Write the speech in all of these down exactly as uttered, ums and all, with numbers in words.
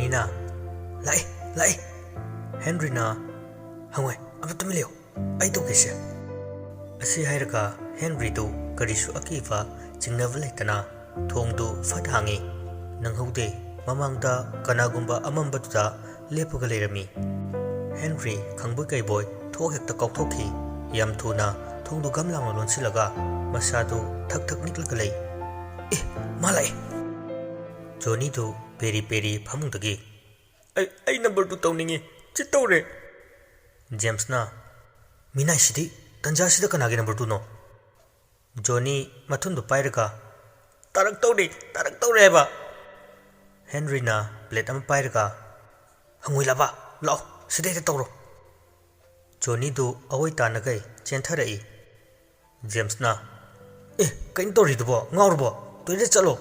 ꯏꯅꯥ, "ꯂꯥꯛꯑꯦ, ꯂꯥꯛꯑꯦ!" ꯍꯦꯟꯔꯤꯅ, "ꯍꯪꯉꯣꯏ, ꯑꯃ ꯇꯨꯃꯤꯟ ꯂꯩꯌꯨ, ꯑꯩ ꯇꯧꯒꯦꯁꯦ꯫" ꯑꯁꯤ ꯍꯥꯏꯔꯒ ꯍꯦꯟꯔꯤꯗꯨ ꯀꯔꯤꯁꯨ ꯑꯀꯤꯕ ꯆꯤꯡꯅꯕ ꯂꯩꯇꯅ ꯊꯣꯡꯗꯨ ꯐꯠ ꯍꯥꯡꯉꯤ꯫ ꯅꯪꯍꯧꯗꯦ, ꯃꯃꯥꯡꯗ ꯀꯅꯥꯒꯨꯝꯕ ꯑꯃꯝꯕꯗꯨꯗ ꯂꯦꯞꯄꯒ ꯂꯩꯔꯝꯃꯤ꯫ ꯍꯦꯟꯔꯤ ꯈꯪꯕꯣꯏ ꯀꯩꯕꯣꯏ ꯊꯣꯛ ꯍꯦꯛꯇ ꯀꯥꯎꯊꯣꯛꯈꯤ꯫ ꯌꯥꯝ ꯊꯨꯅ ꯊꯣꯡꯗꯨ ꯒꯝ ꯂꯥꯎꯅ ꯂꯣꯟꯁꯤꯜꯂꯒ ꯃꯁꯥꯗꯨ ꯊꯛ ꯊꯛ ꯅꯤꯛꯂꯒ ꯂꯩ꯫ "ꯑꯦ, ꯃꯥ ꯂꯥꯛꯑꯦ!" ꯖꯣꯅꯤꯗꯨ ꯄꯦꯔꯤ ꯄꯦꯔꯤ ꯐꯃꯨꯡꯗꯒꯤ, "ꯑꯩ, ꯑꯩ ꯅꯝꯕꯔ ꯇꯨ ꯇꯧꯅꯤꯡꯉꯤ, ꯆꯤꯠ ꯇꯧꯔꯦ!" ꯖꯦꯝꯁꯅ, "ꯃꯤꯅꯥꯏꯁꯤꯗꯤ, ꯇꯟꯖꯥꯁꯤꯗ ꯀꯅꯥꯒꯤ ꯅꯝꯕꯔ ꯇꯨꯅꯣ?" ꯖꯣꯅꯤ ꯃꯊꯨꯟꯗꯨ ꯄꯥꯏꯔꯒ, "ꯇꯥꯔꯛ ꯇꯧꯔꯦ, ꯇꯥꯔꯛ ꯇꯧꯔꯦ ꯍꯥꯏꯕ!" ꯍꯦꯟꯔꯤꯅ ꯄ꯭ꯂꯦꯠ ꯑꯃ ꯄꯥꯏꯔꯒ, "ꯍꯪꯉꯣꯏ ꯂꯥꯕ, ꯂꯥꯛꯑꯣ, ꯁꯤꯗꯩꯗ ꯇꯧꯔꯣ!" ꯖꯣꯅꯤꯗꯨ ꯑꯋꯣꯏ ꯇꯥꯅꯈꯩ ꯆꯦꯟꯊꯔꯛꯏ꯫ ꯖꯦꯝꯁꯅ, "ꯑꯦ, ꯀꯩꯅꯣ ꯇꯧꯔꯤꯗꯨꯕꯣ? ꯉꯥꯎꯔꯕꯣ? ꯇꯣꯏꯂꯦꯠ ꯆꯠꯂꯣ!"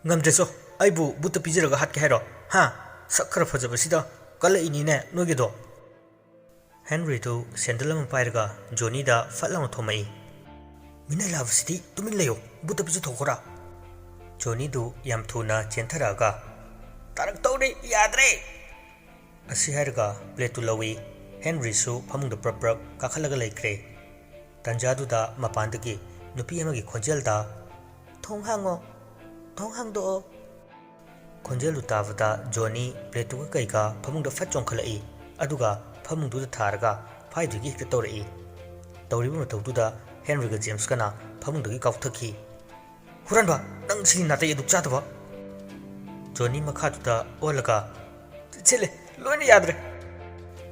"ꯉꯝꯗ꯭ꯔꯦ ꯆꯣ, ꯑꯩꯕꯨ ꯕꯨꯠꯇ ꯄꯤꯖꯔꯒ ꯍꯥꯠꯀꯦ ꯍꯥꯏꯔꯣ? ꯍꯥ? ꯁꯛ ꯈꯔ ꯐꯖꯕꯁꯤꯗ ꯀꯜꯂꯛꯏꯅꯤꯅꯦ ꯅꯣꯏꯒꯤꯗꯣ!" ꯍꯦꯟꯔꯤꯗꯨ ꯁꯦꯟꯗꯜ ꯑꯃ ꯄꯥꯏꯔꯒ ꯖꯣꯅꯤꯗ ꯐꯠ ꯂꯥꯎꯅ ꯊꯣꯝꯃꯛꯏ꯫ "ꯃꯤꯅꯥꯏ ꯂꯥꯕꯁꯤꯗꯤ ꯇꯨꯃꯤꯟ ꯂꯩꯌꯨ, ꯕꯨꯠꯇ ꯄꯤꯖꯊꯣꯛꯈꯣꯔꯥ?" ꯖꯣꯅꯤꯗꯨ ꯌꯥꯝ ꯊꯨꯅ ꯆꯦꯟꯊꯔꯛꯑꯒ, "ꯇꯥꯔꯛ ꯇꯧꯔꯦ, ꯌꯥꯗ꯭ꯔꯦ!" ꯑꯁꯤ ꯍꯥꯏꯔꯒ ꯄ꯭ꯂꯦꯠꯇꯨ ꯂꯧꯏ꯫ ꯍꯦꯟꯔꯤꯁꯨ ꯐꯃꯨꯡꯗ ꯄ꯭ꯔꯞ ꯄ꯭ꯔꯞ ꯀꯥꯈꯠꯂꯒ ꯂꯩꯈ꯭ꯔꯦ꯫ ꯇꯟꯖꯥꯗꯨꯗ ꯃꯄꯥꯟꯗꯒꯤ ꯅꯨꯄꯤ ꯑꯃꯒꯤ ꯈꯣꯟꯖꯦꯜꯗ, "ꯊꯣꯡ ꯍꯥꯡꯉꯣ, ꯊꯣꯡ ꯍꯥꯡꯗꯣꯛꯑꯣ!" ꯈꯣꯟꯖꯦꯜꯗꯨ ꯇꯥꯕꯗ ꯖꯣꯅꯤ ꯄ꯭ꯂꯦꯠꯇꯨꯒ ꯀꯩꯒ ꯐꯃꯨꯡꯗ ꯐꯠ ꯆꯣꯡꯈꯠꯂꯛꯏ, ꯑꯗꯨꯒ ꯐꯃꯨꯡꯗꯨꯗ ꯊꯥꯔꯒ ꯐꯥꯏꯗꯨꯒꯤ ꯍꯦꯛꯇ ꯇꯧꯔꯛꯏ꯫ ꯇꯧꯔꯤꯕ ꯃꯇꯧꯗꯨꯗ ꯍꯦꯟꯔꯤꯒ ꯖꯦꯝꯁꯀꯅ ꯐꯃꯨꯡꯗꯒꯤ ꯀꯥꯎꯊꯈꯤ꯫ "ꯍꯨꯔꯥꯟꯕ, ꯅꯪ ꯁꯤꯒꯤ ꯅꯥꯇꯩ ꯑꯗꯨꯛ ꯆꯥꯗꯕ!" ꯖꯣꯅꯤ ꯃꯈꯥꯗꯨꯗ ꯑꯣꯜꯂꯒ, "ꯁꯤꯠꯂꯦ, ꯂꯣꯏꯅ ꯌꯥꯗ꯭ꯔꯦ!"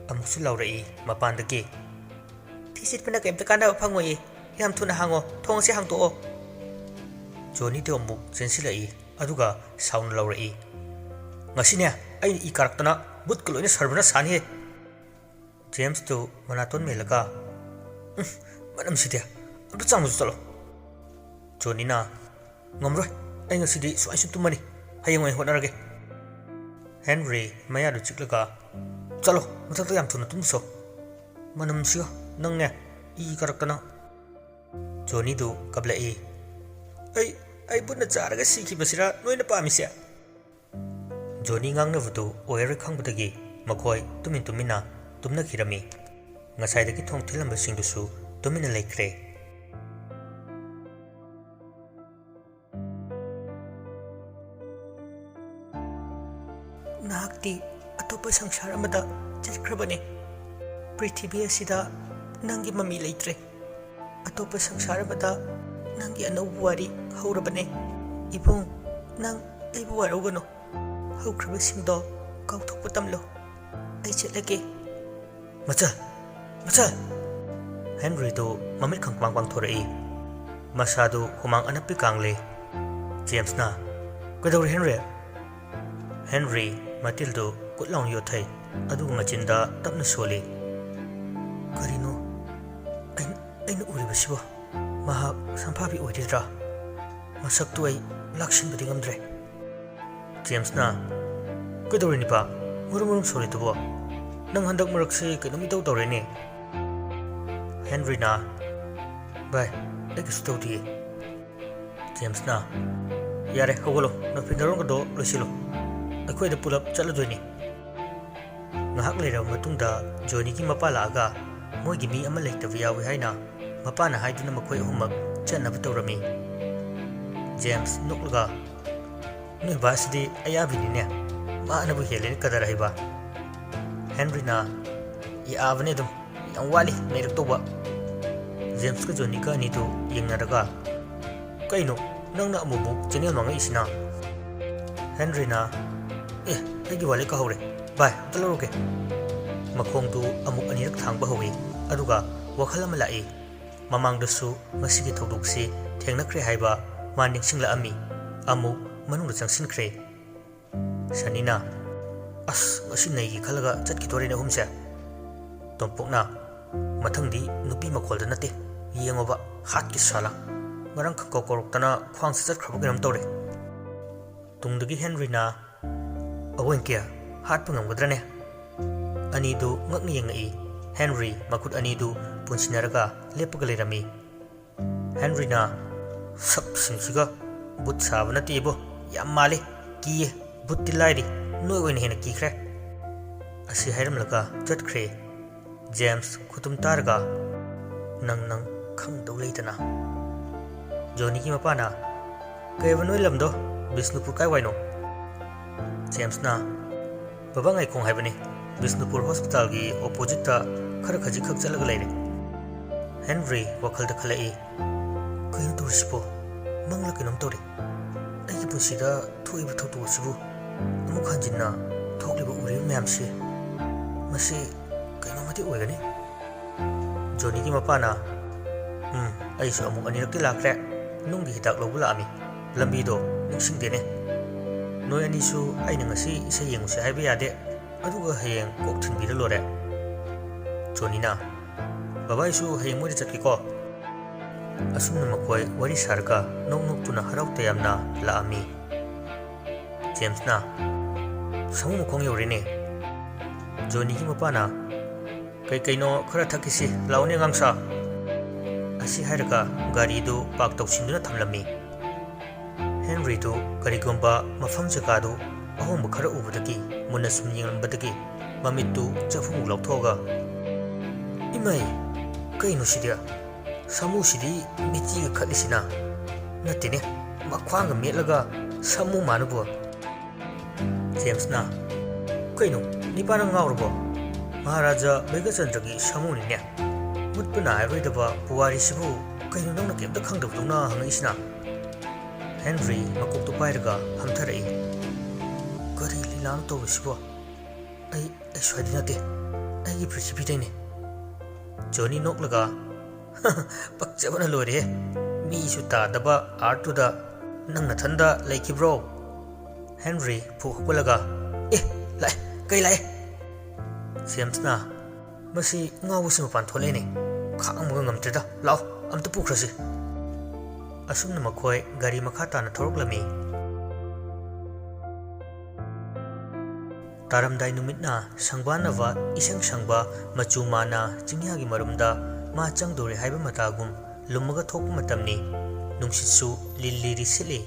ꯑꯃꯨꯛꯁꯨ ꯂꯥꯎꯔꯛꯏ ꯃꯄꯥꯟꯗꯒꯤ, "ꯊꯤ ꯁꯤꯠꯄꯅ ꯀꯩꯝꯇ ꯀꯥꯟꯅꯕ ꯐꯪꯉꯣꯏꯌꯦ꯫ ꯌꯥꯝ ꯊꯨꯅ ꯍꯥꯡꯉꯣ, ꯊꯣꯡ ꯑꯁꯤ ꯍꯥꯡꯇꯣꯛꯑꯣ!" ꯖꯣꯅꯤꯗꯣ ꯑꯃꯨꯛ ꯆꯦꯟꯁꯤꯜꯂꯛꯏ, ꯑꯗꯨꯒ ꯁꯥꯎꯅ ꯂꯥꯎꯔꯛꯏ, "ꯉꯁꯤꯅꯦ ꯑꯩꯅ ꯏ ꯀꯥꯔꯛꯇꯅ ꯕꯨꯠꯀ ꯂꯣꯏꯅ ꯁꯔꯕꯅꯥꯁ ꯁꯥꯅꯤꯍꯦ!" ꯖꯦꯝꯁꯇꯨ ꯃꯅꯥꯇꯣꯟ ꯃꯦꯜꯂꯒ, "ꯎꯝ, ꯃꯅꯝꯁꯤꯗꯤ! ꯑꯝꯇ ꯆꯥꯝꯃꯨꯆꯣ ꯆꯠꯂꯣ!" ꯖꯣꯅꯤꯅ, "ꯉꯝꯔꯣꯏ, ꯑꯩ ꯉꯁꯤꯗꯤ ꯁꯨꯃꯥꯏꯅ ꯁꯨꯝ ꯇꯨꯝꯃꯅꯤ, ꯍꯌꯦꯡ ꯑꯣꯏꯅ ꯍꯣꯠꯅꯔꯒꯦ꯫" ꯍꯦꯟꯔꯤ ꯃꯌꯥꯗꯨ ꯆꯤꯛꯂꯒ, "ꯆꯠꯂꯣ, ꯃꯊꯛꯇ ꯌꯥꯝ ꯊꯨꯅ ꯇꯨꯝꯃꯨꯆꯣ, ꯃꯅꯝꯁꯤꯒ ꯅꯪꯅꯦ ꯏ ꯀꯥꯔꯛꯇꯅ!" ꯖꯣꯅꯤꯗꯨ ꯀꯞꯂꯛꯏ, "ꯑꯩ, ꯑꯩ ꯕꯨꯠꯅ ꯆꯥꯔꯒ ꯁꯤꯈꯤꯕꯁꯤꯔꯥ ꯅꯣꯏꯅ ꯄꯥꯝꯃꯤꯁꯦ?" ꯖꯣꯅꯤ ꯉꯥꯡꯅꯕꯗꯨ ꯑꯣꯏꯔꯔꯣꯏ ꯈꯪꯕꯗꯒꯤ ꯃꯈꯣꯏ ꯇꯨꯃꯤꯟ ꯇꯨꯃꯤꯟꯅ ꯇꯨꯝꯅꯈꯤꯔꯝꯃꯤ꯫ ꯉꯁꯥꯏꯗꯒꯤ ꯊꯣꯡ ꯊꯤꯜꯂꯝꯕꯁꯤꯡꯗꯨꯁꯨ ꯇꯨꯃꯤꯟꯅ ꯂꯩꯈ꯭ꯔꯦ꯫ ꯅꯍꯥꯛꯇꯤ ꯑꯇꯣꯞꯄ ꯁꯪꯁꯥꯔ ꯑꯃꯗ ꯆꯠꯈ꯭ꯔꯕꯅꯦ꯫ ꯄ꯭ꯔꯤꯊꯤꯕꯤ ꯑꯁꯤꯗ ꯅꯪꯒꯤ ꯃꯃꯤ ꯂꯩꯇ꯭ꯔꯦ꯫ ꯑꯇꯣꯞꯄ ꯁꯪꯁꯥꯔ ꯑꯃꯗ ꯅꯪꯒꯤ ꯑꯅꯧꯕ ꯋꯥꯔꯤ ꯍꯧꯔꯕꯅꯦ꯫ ꯏꯕꯨꯡ, ꯅꯪ ꯑꯩꯕꯨ ꯋꯥꯔꯧꯒꯅꯨ꯫ ꯍꯧꯈ꯭ꯔꯕꯁꯤꯡꯗꯣ ꯀꯥꯎꯊꯣꯛꯄ ꯇꯝꯂꯣ꯫ ꯑꯩ ꯆꯠꯂꯒꯦ꯫ ꯃꯆꯜ! ꯃꯆꯜ! ꯍꯦꯟꯔꯤꯗꯨ ꯃꯃꯤꯠ ꯈꯪꯄꯥꯡ ꯄꯥꯡꯊꯣꯔꯛꯏ꯫ ꯃꯁꯥꯗꯨ ꯍꯨꯃꯥꯡ ꯑꯅꯞꯄꯤ ꯀꯥꯡꯂꯤ꯫ ꯖꯦꯝꯁꯅ, "ꯀꯩꯗꯧꯔꯦ, ꯍꯦꯟꯔꯤ?" ꯍꯦꯟꯔꯤ ꯃꯇꯤꯜꯗꯨ ꯀꯨꯠ ꯂꯥꯎꯅ ꯌꯣꯠꯊꯩ, ꯑꯗꯨꯒ ꯃꯆꯤꯟꯗ ꯇꯞꯅ ꯁꯣꯜꯂꯤ꯫ "ꯀꯔꯤꯅꯣ ꯑꯩꯅ, ꯑꯩꯅ ꯎꯔꯤꯕꯁꯤꯕꯣ? ꯃꯍꯥꯛ ꯁꯝꯐꯥꯕꯤ ꯑꯣꯏꯔꯤꯗ꯭ꯔꯥ? ꯃꯁꯛꯇꯨ ꯑꯩ ꯂꯥꯛꯁꯤꯟꯕꯗꯤ ꯉꯝꯗ꯭ꯔꯦ꯫" ꯖꯦꯝꯁꯅ, "ꯀꯩꯗꯧꯔꯦ ꯅꯤꯄꯥ? ꯃꯔꯨꯝ ꯃꯔꯨꯝ ꯁꯣꯜꯂꯤꯗꯨꯕꯣ? ꯅꯪ ꯍꯟꯗꯛ ꯃꯔꯛꯁꯤ ꯀꯩꯅꯣꯝ ꯏꯇꯧ ꯇꯧꯔꯦꯅꯦ?" ꯍꯦꯟꯔꯤꯅ, "ꯚꯥꯏ, ꯑꯩ ꯀꯩꯁꯨ ꯇꯧꯗꯤꯌꯦ꯫" ꯖꯦꯝꯁꯅ, "ꯌꯥꯔꯦ, ꯍꯧꯒꯠꯂꯣ, ꯅꯐꯤ ꯅꯔꯣꯟꯒꯗꯣ ꯂꯣꯏꯁꯤꯜꯂꯣ꯫ ꯑꯩꯈꯣꯏꯗ ꯄꯨꯂꯞ ꯆꯠꯂꯗꯣꯏꯅꯤ꯫" ꯉꯥꯏꯍꯥꯛ ꯂꯩꯔꯕ ꯃꯇꯨꯡꯗ ꯖꯣꯅꯤꯒꯤ ꯃꯄꯥ ꯂꯥꯛꯑꯒ ꯃꯣꯏꯒꯤ ꯃꯤ ꯑꯃ ꯂꯩꯇꯕ ꯌꯥꯎꯏ ꯍꯥꯏꯅ ꯃꯄꯥꯅ ꯍꯥꯏꯗꯨꯅ ꯃꯈꯣꯏ ꯑꯍꯨꯝꯃꯛ ꯆꯠꯅꯕ ꯇꯧꯔꯝꯃꯤ꯫ ꯖꯦꯝꯁ ꯅꯣꯛꯂꯒ, "ꯅꯣꯏ ꯕꯥꯁꯤꯗꯤ ꯑꯌꯥꯕꯤꯅꯤꯅꯦ, ꯃꯥꯅꯕꯨ ꯍꯦꯜꯂꯦꯅꯦ ꯀꯗꯔ ꯍꯩꯕ꯫" ꯍꯦꯟꯔꯤꯅ, "ꯌꯥꯕꯅꯦ ꯑꯗꯨꯝ, ꯌꯥꯝ ꯋꯥꯠꯂꯤ ꯅꯩꯔꯛꯇꯧꯕ꯫" ꯖꯦꯝꯁꯀ ꯖꯣꯅꯤꯒ ꯑꯅꯤꯗꯨ ꯌꯦꯡꯅꯔꯒ, "ꯀꯩꯅꯣ, ꯅꯪꯅ ꯑꯃꯨꯛꯃꯨꯛ ꯆꯦꯅꯦꯜ ꯃꯥꯡꯉꯛꯏꯁꯤꯅ?" ꯍꯦꯟꯔꯤꯅ, "ꯑꯦ, ꯑꯩꯒꯤ ꯋꯥꯂꯦꯠ ꯀꯥꯍꯧꯔꯦ꯫ ꯚꯥꯏ, ꯑꯝꯇ ꯂꯧꯔꯨꯒꯦ꯫" ꯃꯈꯣꯡꯗꯨ ꯑꯃꯨꯛ ꯑꯅꯤꯔꯛ ꯊꯥꯡꯕ ꯍꯧꯏ, ꯑꯗꯨꯒ ꯋꯥꯈꯜ ꯑꯃ ꯂꯥꯛꯏ꯫ ꯃꯃꯥꯡꯗꯁꯨ ꯃꯁꯤꯒꯤ ꯊꯧꯗꯣꯛꯁꯤ ꯊꯦꯡꯅꯈ꯭ꯔꯦ ꯍꯥꯏꯕ ꯃꯥ ꯅꯤꯡꯁꯤꯡꯂꯛꯑꯝꯃꯤ꯫ ꯑꯃꯨꯛ ꯃꯅꯨꯡꯗ ꯆꯪꯁꯤꯟꯈ꯭ꯔꯦ꯫ ꯁꯅꯤꯅ, "ꯑꯁ, ꯃꯁꯤ ꯅꯩꯒꯦ ꯈꯜꯂꯒ ꯆꯠꯈꯤꯗꯣꯔꯦꯅꯦ ꯑꯍꯨꯝꯁꯦ꯫" ꯇꯣꯝꯄꯣꯛꯅ, "ꯃꯊꯪꯗꯤ ꯅꯨꯄꯤ ꯃꯈꯣꯜꯗ ꯅꯠꯇꯦ, ꯌꯦꯡꯉꯣꯕ, ꯍꯥꯠꯀꯦ ꯁꯥꯂꯥ꯫ ꯉꯔꯥꯡ ꯈꯪꯀꯧ ꯀꯧꯔꯛꯇꯅ ꯈ꯭ꯋꯥꯡꯁꯦ ꯆꯠꯈ꯭ꯔꯕ ꯀꯩꯅꯣꯝ ꯇꯧꯔꯦ꯫" ꯇꯨꯡꯗꯒꯤ ꯍꯦꯟꯔꯤꯅ, "ꯑꯋꯣꯏ ꯑꯪꯀꯦ, ꯍꯥꯠꯄ ꯉꯝꯒꯗ꯭ꯔꯅꯦ?" ꯑꯅꯤꯗꯨ ꯉꯛꯅ ꯌꯦꯡꯉꯛꯏ꯫ ꯍꯦꯟꯔꯤ ꯃꯈꯨꯠ ꯑꯅꯤꯗꯨ ꯄꯨꯟꯁꯤꯟꯅꯔꯒ ꯂꯦꯞꯄꯒ ꯂꯩꯔꯝꯃꯤ꯫ ꯍꯦꯟꯔꯤꯅ, "ꯁꯛꯁꯤꯡꯁꯤꯒ ꯕꯨꯠ ꯁꯥꯕ ꯅꯠꯇꯦ ꯏꯕꯣ, ꯌꯥꯝ ꯃꯥꯜꯂꯤ, ꯀꯤꯌꯦ꯫ "ꯕꯨꯠꯇꯤ ꯂꯥꯏꯔꯤ, ꯅꯣꯏ ꯑꯣꯏꯅ ꯍꯦꯟꯅ ꯀꯤꯈ꯭ꯔꯦ"꯫ ꯑꯁꯤ ꯍꯥꯏꯔꯝꯂꯒ ꯆꯠꯈ꯭ꯔꯦ꯫ ꯖꯦꯝꯁ ꯈꯨꯇꯨꯝ ꯇꯥꯔꯒ, "ꯅꯪ, ꯅꯪ ꯈꯪꯗꯧ ꯂꯩꯇꯅ"꯫ ꯖꯣꯅꯤꯒꯤ ꯃꯄꯥꯅ, "ꯀꯩꯕ ꯅꯣꯏ ꯂꯝꯗꯣ? ꯕꯤꯁꯅꯨꯄꯨꯔ ꯀꯥꯏꯋꯥꯏꯅꯣ?" ꯖꯦꯝꯁꯅ, "ꯕꯕꯥ ꯉꯥꯏꯈꯣꯡ ꯍꯥꯏꯕꯅꯤ, ꯕꯤꯁꯅꯨꯄꯨꯔ ꯍꯣꯁꯄꯤꯇꯥꯜꯒꯤ ꯑꯣꯄꯣꯖꯤꯠꯇ ꯈꯔ ꯈꯖꯤꯛꯈꯛ ꯆꯠꯂꯒ ꯂꯩꯔꯦ"꯫ ꯍꯦꯟꯔꯤ ꯋꯥꯈꯜꯗ ꯈꯜꯂꯛꯏ, "ꯀꯩꯅꯣ ꯇꯧꯔꯤꯁꯤꯕꯣ? ꯃꯪꯂ ꯀꯩꯅꯣꯝ ꯇꯧꯔꯦ꯫ ꯑꯩꯒꯤ ꯄꯨꯟꯁꯤꯗ ꯊꯣꯛꯏꯕ ꯊꯧꯗꯣꯛ ꯑꯁꯤꯕꯨ ꯑꯃꯨꯛ ꯍꯟꯖꯤꯟꯅ ꯊꯣꯛꯂꯤꯕ ꯎꯔꯤꯕ ꯃꯌꯥꯝꯁꯤ, ꯃꯁꯤ ꯀꯩꯅꯣꯝꯃꯗꯤ ꯑꯣꯏꯒꯅꯤ"꯫ ꯖꯣꯅꯤꯒꯤ ꯃꯄꯥꯅ, "ꯎꯝ, ꯑꯩꯁꯨ ꯑꯃꯨꯛ ꯑꯅꯤꯔꯛꯇꯤ ꯂꯥꯛꯈ꯭ꯔꯦ꯫ ꯅꯨꯡꯒꯤ ꯍꯤꯗꯥꯛ ꯂꯧꯕ ꯂꯥꯛꯑꯝꯃꯤ꯫ ꯂꯝꯕꯤꯗꯣ ꯅꯤꯡꯁꯤꯡꯗꯦꯅꯦ꯫ ꯅꯣꯏ ꯑꯅꯤꯁꯨ ꯑꯩꯅ ꯉꯁꯤ ꯏꯁꯩ ꯌꯦꯡꯉꯨꯁꯦ ꯍꯥꯏꯕ ꯌꯥꯗꯦ꯫ ꯑꯗꯨꯒ ꯍꯌꯦꯡ ꯀꯣꯛ ꯊꯤꯟꯕꯤꯔ ꯂꯣꯏꯔꯦ"꯫ ꯖꯣꯅꯤꯅ, "ꯕꯕꯥ, ꯑꯩꯁꯨ ꯍꯌꯦꯡ ꯃꯣꯏꯗ ꯆꯠꯀꯦꯀꯣ"꯫ ꯑꯁꯨꯝꯅ ꯃꯈꯣꯏ ꯋꯥꯔꯤ ꯁꯥꯔꯒ ꯅꯣꯛ ꯅꯣꯛꯇꯨꯅ ꯍꯔꯥꯎ ꯇꯌꯥꯝꯅ ꯂꯥꯛꯑꯝꯃꯤ꯫ ꯖꯦꯝꯁꯅ, "ꯁꯥꯃꯨ ꯃꯈꯣꯡ ꯌꯧꯔꯦꯅꯦ"꯫ ꯖꯣꯅꯤꯒꯤ ꯃꯄꯥꯅ, "ꯀꯩ ꯀꯩꯅꯣ ꯈꯔ ꯊꯛꯈꯤꯁꯤ, ꯂꯥꯛꯑꯣꯅꯦ ꯑꯉꯥꯡꯁꯥ"꯫ ꯑꯁꯤ ꯍꯥꯏꯔꯒ ꯒꯥꯔꯤꯗꯨ ꯄꯥꯔꯛ ꯇꯧꯁꯤꯟꯗꯨꯅ ꯊꯝꯂꯝꯃꯤ꯫ ꯍꯦꯟꯔꯤꯗꯨ ꯀꯔꯤꯒꯨꯝꯕ ꯃꯐꯝ ꯖꯒꯥꯗꯨ ꯑꯍꯣꯡꯕ ꯈꯔ ꯎꯕꯗꯒꯤ ꯃꯨꯟꯅ ꯁꯨꯝ ꯌꯦꯡꯂꯝꯕꯗꯒꯤ ꯃꯃꯤꯠꯇꯨ ꯆꯐꯨꯃꯨꯛ ꯂꯥꯎꯊꯣꯛꯑꯒ, "ꯏꯃꯥꯏ, ꯀꯩꯅꯣ ꯁꯤꯗꯤ? ꯁꯥꯃꯨꯁꯤꯗꯤ ꯃꯤꯠꯆꯤꯒ ꯈꯠꯂꯤꯁꯤꯅ? ꯅꯠꯇꯦꯅꯦ, ꯃꯈ꯭ꯋꯥꯡꯒ ꯃꯦꯠꯂꯒ ꯁꯥꯃꯨ ꯃꯥꯅꯕꯨ"꯫ ꯖꯦꯝꯁꯅ, "ꯀꯩꯅꯣ, ꯅꯤꯄꯥꯅ ꯉꯥꯎꯔꯕꯣ? ꯃꯍꯥꯔꯥꯖꯥ ꯃꯦꯘꯆꯟꯗ꯭ꯔꯒꯤ ꯁꯥꯃꯨꯅꯤꯅꯦ꯫ ꯃꯨꯠꯄ ꯅꯥꯏꯔꯔꯣꯏꯗꯕ ꯄꯨꯋꯥꯔꯤꯁꯤꯕꯨ ꯀꯩꯅꯣ ꯅꯪꯅ ꯀꯩꯝꯇ ꯈꯪꯗꯕꯗꯧꯅ ꯍꯪꯉꯛꯏꯁꯤꯅ?" ꯍꯦꯟꯔꯤ ꯃꯀꯣꯛꯇꯨ ꯄꯥꯏꯔꯒ ꯍꯝꯊꯔꯛꯏ꯫ "ꯀꯔꯤ ꯂꯤꯂꯥꯅꯣ ꯇꯧꯔꯤꯁꯤꯕꯣ? ꯑꯩ, ꯑꯩ ꯁ꯭ꯋꯥꯏꯗꯤ ꯅꯠꯇꯦ, ꯑꯩꯒꯤ ꯄ꯭ꯔꯤꯊꯤꯕꯤꯗꯩꯅꯦ"꯫ ꯖꯣꯅꯤ ꯅꯣꯛꯂꯒ, "ꯄꯛꯆꯕꯅ ꯂꯣꯏꯔꯦꯍꯦ꯫ ꯃꯤꯁꯨ ꯇꯥꯗꯕ ꯑꯥꯔꯠꯇꯨꯗ ꯅꯪ ꯅꯊꯟꯗ ꯂꯩꯈꯤꯕ꯭ꯔꯣ?" ꯍꯦꯟꯔꯤ ꯐꯨꯛ ꯍꯧꯒꯠꯂꯒ, "ꯑꯦ, ꯂꯥꯛꯑꯦ, ꯀꯩ ꯂꯥꯛꯑꯦ?" ꯖꯦꯝꯁꯅ, "ꯃꯁꯤ ꯉꯥꯎꯕꯁꯤ ꯃꯄꯥꯟ ꯊꯣꯛꯂꯛꯑꯦꯅꯦ꯫ ꯈꯥꯡꯕꯒ ꯉꯝꯗ꯭ꯔꯦꯗ꯫ ꯂꯥꯛꯑꯣ, ꯑꯝꯇ ꯄꯨꯈ꯭ꯔꯁꯤ"꯫ ꯑꯁꯨꯝꯅ ꯃꯈꯣꯏ ꯒꯥꯔꯤ ꯃꯈꯥ ꯇꯥꯅ ꯊꯧꯔꯛꯂꯝꯃꯤ꯫ ꯇꯥꯔꯝꯗꯥꯏ ꯅꯨꯃꯤꯠꯅ ꯁꯪꯕꯥꯟꯅꯕ ꯏꯁꯪ ꯁꯪꯕ ꯃꯆꯨ ꯃꯥꯅ ꯆꯤꯡꯌꯥꯒꯤ ꯃꯔꯨꯝꯗ ꯃꯥ ꯆꯪꯗꯧꯔꯦ ꯍꯥꯏꯕ ꯃꯇꯥꯒꯨꯝ ꯂꯨꯝꯃꯒ ꯊꯣꯛꯄ ꯃꯇꯝꯅꯤ꯫ ꯅꯨꯡꯁꯤꯠꯁꯨ ꯂꯤꯔꯤ ꯂꯤꯔꯤ ꯁꯤꯠꯂꯤ꯫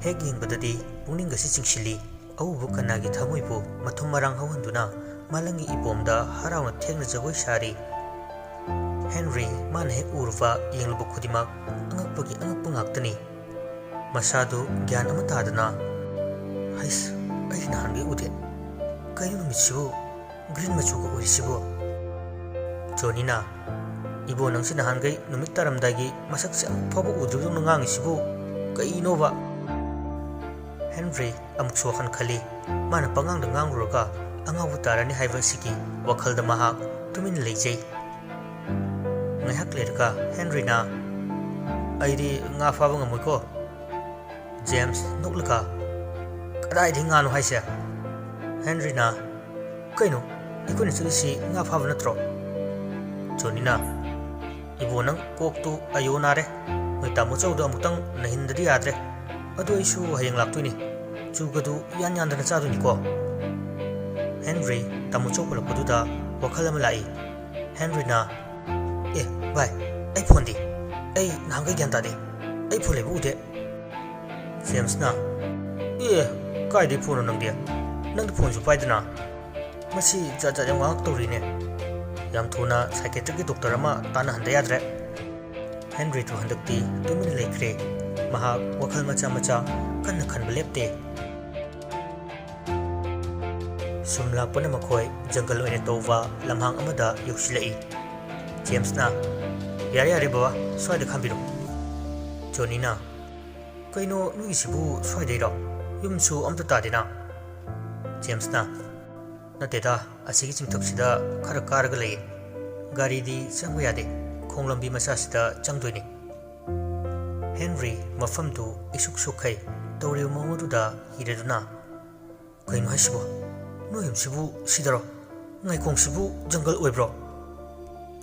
ꯍꯦꯛ ꯌꯦꯡꯕꯗꯗꯤ ꯄꯨꯛꯅꯤꯡꯒꯁꯤ ꯆꯤꯡꯁꯤꯜꯂꯤ꯫ ꯑꯎꯕ ꯀꯅꯥꯒꯤ ꯊꯃꯣꯏꯕꯨ ꯃꯊꯨꯝ ꯃꯔꯥꯡ ꯍꯧꯍꯟꯗꯨꯅ ꯃꯥꯂꯪꯒꯤ ꯏꯄꯣꯝꯗ ꯍꯔꯥꯎꯅ ꯊꯦꯡꯅ ꯖꯒꯣꯏ ꯁꯥꯔꯤ꯫ ꯍꯦꯟꯔꯤ ꯃꯥꯅ ꯍꯦꯛ ꯎꯔꯨꯕ ꯌꯦꯡꯂꯨꯕ ꯈꯨꯗꯤꯡꯃꯛ ꯑꯉꯛꯄꯒꯤ ꯑꯉꯛꯄ ꯉꯥꯛꯇꯅꯤ꯫ ꯃꯁꯥꯗꯨ ꯒ꯭ꯌꯥꯟ ꯑꯃ ꯇꯥꯗꯅ, "ꯍꯩꯁ, ꯑꯩ ꯅꯍꯥꯟꯒꯩ ꯎꯗꯦ꯫ ꯀꯩꯅꯣ ꯅꯨꯃꯤꯠꯁꯤꯕꯨ ꯒ꯭ꯔꯤꯟ ꯃꯆꯨꯒ ꯑꯣꯏꯔꯤꯁꯤꯕꯨ?" ꯖꯣꯅꯤꯅ, "ꯏꯕꯣ, ꯅꯪꯁꯤ ꯅꯍꯥꯟꯒꯩ ꯅꯨꯃꯤꯠ ꯇꯥꯔꯝꯗꯥꯏꯒꯤ ꯃꯁꯛꯁꯦ ꯑꯃꯨꯛ ꯐꯥꯎꯕ ꯎꯗ꯭ꯔꯤꯕꯗꯧꯅ ꯉꯥꯡꯉꯤꯁꯤꯕꯨ ꯀꯩꯅꯣꯕ?" ꯍꯦꯟꯔꯤ ꯑꯃꯨꯛꯁꯨ ꯋꯥꯈꯜ ꯈꯜꯂꯤ꯫ ꯃꯥꯅ ꯄꯉꯥꯡꯗ ꯉꯥꯡꯂꯨꯔꯒ ꯑꯉꯥꯎꯕ ꯇꯥꯔꯅꯤ ꯍꯥꯏꯕ ꯑꯁꯤꯒꯤ ꯋꯥꯈꯜꯗ ꯃꯍꯥꯛ ꯇꯨꯃꯤꯟꯅ ꯂꯩꯖꯩ꯫ ꯉꯥꯏꯍꯥꯛ ꯂꯩꯔꯒ ꯍꯦꯟꯔꯤꯅ, "ꯑꯩꯗꯤ ꯉꯥ ꯐꯥꯕ ꯉꯝꯃꯣꯏꯀꯣ꯫" ꯖꯦꯝꯁ ꯅꯣꯛꯂꯒ, "ꯀꯗꯥꯏꯗꯒꯤ ꯉꯥꯅꯣ ꯍꯥꯏꯁꯦ?" ꯍꯦꯟꯔꯤꯅ, "ꯀꯩꯅꯣ, ꯑꯩꯈꯣꯏꯅ ꯆꯠꯂꯤꯁꯤ ꯉꯥ ꯐꯥꯕ ꯅꯠꯇ꯭ꯔꯣ?" ꯖꯣꯅꯤꯅ, "ꯏꯕꯣ, ꯅꯪ ꯀꯣꯛꯇꯨ ꯑꯌꯣ ꯅꯥꯔꯦ꯫ ꯅꯣꯏ ꯇꯥꯃꯣ ꯆꯧꯗꯣ ꯑꯃꯨꯛꯇꯪ ꯅꯩꯍꯟꯗꯗꯤ ꯌꯥꯗ꯭ꯔꯦ꯫ ꯑꯗꯨ ꯑꯩꯁꯨ ꯍꯌꯦꯡ ꯂꯥꯛꯇꯣꯏꯅꯤ꯫ ꯆꯨꯒꯗꯨ ꯌꯥꯟ ꯌꯥꯟꯗꯅ ꯆꯥꯗꯣꯏꯅꯤꯀꯣ꯫" ꯍꯦꯟꯔꯤ ꯇꯥꯃꯣ ꯆꯧ ꯄꯜꯂꯛꯄꯗꯨꯗ ꯋꯥꯈꯜ ꯑꯃ ꯂꯥꯛꯏ꯫ ꯍꯦꯟꯔꯤꯅ, "ꯑꯦ ꯚꯥꯏ, ꯑꯩ ꯐꯣꯟꯗꯤ? ꯑꯩ ꯅꯍꯥꯟꯈꯩ ꯒ꯭ꯌꯥꯟ ꯇꯥꯗꯦ꯫ ꯑꯩ ꯐꯣꯟ ꯂꯩꯕ ꯎꯗꯦ꯫" ꯖꯦꯝꯁꯅ, "ꯑꯦ, ꯀꯥꯏꯗꯩ ꯐꯣꯟꯅꯣ ꯅꯪꯗꯤ? ꯅꯪꯗꯤ ꯐꯣꯟꯁꯨ ꯄꯥꯏꯗꯅ꯫ ꯃꯁꯤ ꯖꯥꯠ ꯖꯥꯠ ꯌꯥꯝ ꯉꯥꯡꯉꯛꯇꯧꯔꯤꯅꯦ꯫" ꯌꯥꯝ ꯊꯨꯅ ꯁꯥꯏꯀꯦꯇ꯭ꯔꯤꯛꯀꯤ ꯗꯣꯛꯇꯔ ꯑꯃ ꯇꯥꯟꯅꯍꯟꯗ ꯌꯥꯗ꯭ꯔꯦ꯫ ꯍꯦꯟꯔꯤꯗꯨ ꯍꯟꯗꯛꯇꯤ ꯇꯨꯃꯤꯟꯅ ꯂꯩꯈ꯭ꯔꯦ꯫ ꯃꯍꯥꯛ ꯋꯥꯈꯜ ꯃꯆꯥ ꯃꯆꯥ ꯀꯟꯅ ꯈꯟꯕ ꯂꯦꯞꯇꯦ꯫ ꯁꯨꯝ ꯂꯥꯛꯄꯅ ꯃꯈꯣꯏ ꯖꯪꯒꯜ ꯑꯣꯏꯅ ꯇꯧꯕ ꯂꯝꯍꯥꯡ ꯑꯃꯗ ꯌꯧꯁꯤꯜꯂꯛꯏ꯫ ꯖꯦꯝꯁꯅ, "ꯌꯥꯔꯦ, ꯌꯥꯔꯦ ꯕꯕꯥ, ꯁ꯭ꯋꯥꯏꯗ ꯈꯥꯝꯕꯤꯔꯣ꯫" ꯖꯣꯅꯤꯅ, "ꯀꯩꯅꯣ, ꯅꯣꯏꯒꯤꯁꯤꯕꯨ ꯁ꯭ꯋꯥꯏꯗꯩꯔꯣ? ꯌꯨꯝꯁꯨ ꯑꯝꯇ ꯇꯥꯗꯦꯅ꯫" ꯖꯦꯝꯁꯅ, "ꯅꯠꯇꯦꯗ, ꯑꯁꯤꯒꯤ ꯆꯤꯡꯊꯛꯁꯤꯗ ꯈꯔ ꯀꯥꯔꯒ ꯂꯩꯌꯦ꯫ ꯒꯥꯔꯤꯗꯤ ꯆꯪꯕ ꯌꯥꯗꯦ, ꯈꯣꯡ ꯂꯝꯕꯤ ꯃꯆꯥꯁꯤꯗ ꯆꯪꯗꯣꯏꯅꯤ꯫" ꯍꯦꯟꯔꯤ ꯃꯐꯝꯗꯨ ꯏꯁꯨꯛ ꯁꯨꯛꯈꯩ ꯇꯧꯔꯤꯕ ꯃꯑꯣꯡ ꯑꯗꯨꯗ ꯀꯤꯔꯗꯨꯅ, "ꯀꯩꯅꯣ ꯍꯥꯏꯁꯤꯕꯣ? ꯅꯣꯏ ꯌꯨꯝꯁꯤꯕꯨ ꯁꯤꯗꯔꯣ? ꯉꯥꯏꯈꯣꯡꯁꯤꯕꯨ ꯖꯪꯒꯜ ꯑꯣꯏꯕ꯭ꯔꯣ?"